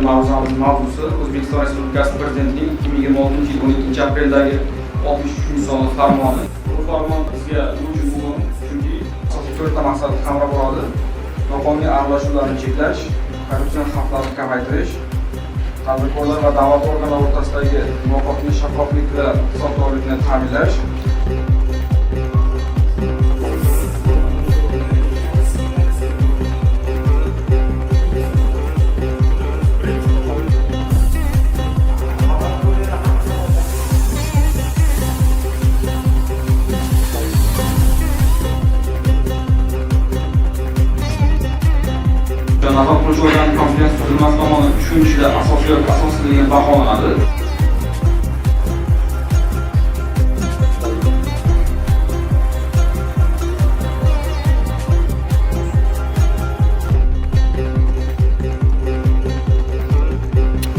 Ma'ruzamiz mavzusi O'zbekiston Respublikasi Prezidentining 2026-yil 12-apreldagi 63-sonli farmoni. Bu farmon bizga nima uchun muhim? Chunki asosiy to'rtta maqsadni qamrab oladi: noqonuniy aralashuvlarni cheklash, korrupsion xavflarni kamaytirish, tadbirkorlar va davlat organlari o'rtasidagi muloqotni shaffoflik va hisobdorlikni ta'minlash. Nazorat qilish organi komplians tuzilmasi tomonidan tushunishida asosiy yoki asossiz degan baholanadi.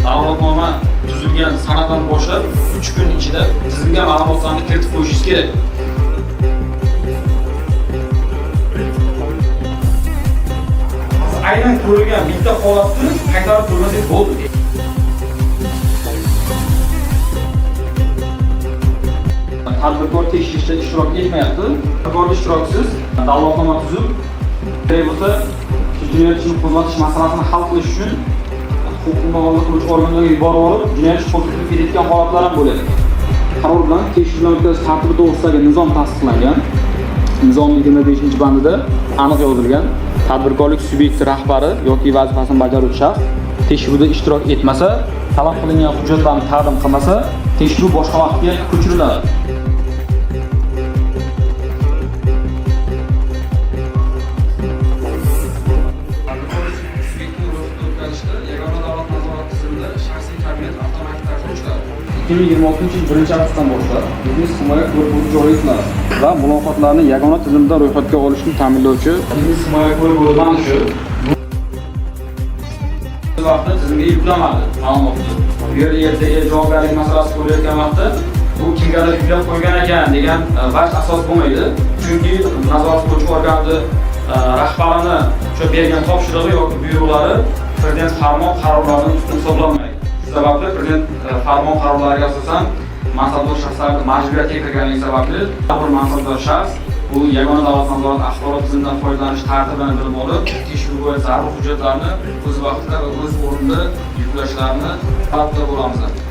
Da'vatnoma tuzilgan sanadan boshlab 3 kun ichida tizimga ma'lumotlarni kiritib qo'yishingiz kerak. Aynan ko'rilgan bitta holatni qaytarib ko'rmasangiz bo'ldi. Tadbirkor tekshirishda ishtirok etmayapti. Tadbirkor ishtiroksiz da'vatnoma tuzib, kerak bo'lsa jinoyat ishini qo'zg'atish masalasini hal qilish uchun huquq muhofaza qiluvchi organlarga yuborib olib, jinoyat ishi qo'zg'atilib ketayotgan holatlar ham bo'lyapti. Qaror bilan tekshiruvlar o'tkazish tartibi to'g'risidagi nizom tasdiqlangan. Nizomning 25-bandida aniq yozilgan: tadbirkorlik subyekti rahbari yoki vazifasini bajaruvchi shaxs tekshiruvda ishtirok etmasa, talab qilingan hujjatlarni taqdim qilmasa, tekshiruv boshqa vaqtga ko'chiriladi. Tadbirkorlik subyektini ro'yxatdan o'tkazishda yagona davlat nazorat tizimida shaxsiy kabinet avtomatik tarzda ochiladi. 2026-yil 1-avgustdan boshlab biznes himoya ko'rik joriy etiladi va muloqotlarni yagona tizimda ro'yxatga olishni ta'minlovchi biznes himoya ko'rik mana shu vaqtda tizimga yuklamadi ma'lumotni. Bu yerda javobgarlik masalasi ko'rilayotgan vaqtda bu kimgadir yuklab qo'ygan ekan degan vaj asos bo'lmaydi. Chunki nazorat qiluvchi organni rahbarini o'sha bergan topshirig'i yoki buyruqlari prezident farmon qarorlaridan ustun hisoblanmaydi. Shu sababli prezident farmon qarorlariga asosan mansabdor shaxslarni majburiyatga kirganligi sababli har bir mansabdor shaxs bu yagona davlat nazorat axborot tizimidan foydalanish tartibini bilib olib, tekshiruv bo'yicha zarur hujjatlarni o'z vaqtida va o'z o'rnida yuklashlarini talab qilib bo'lamiz.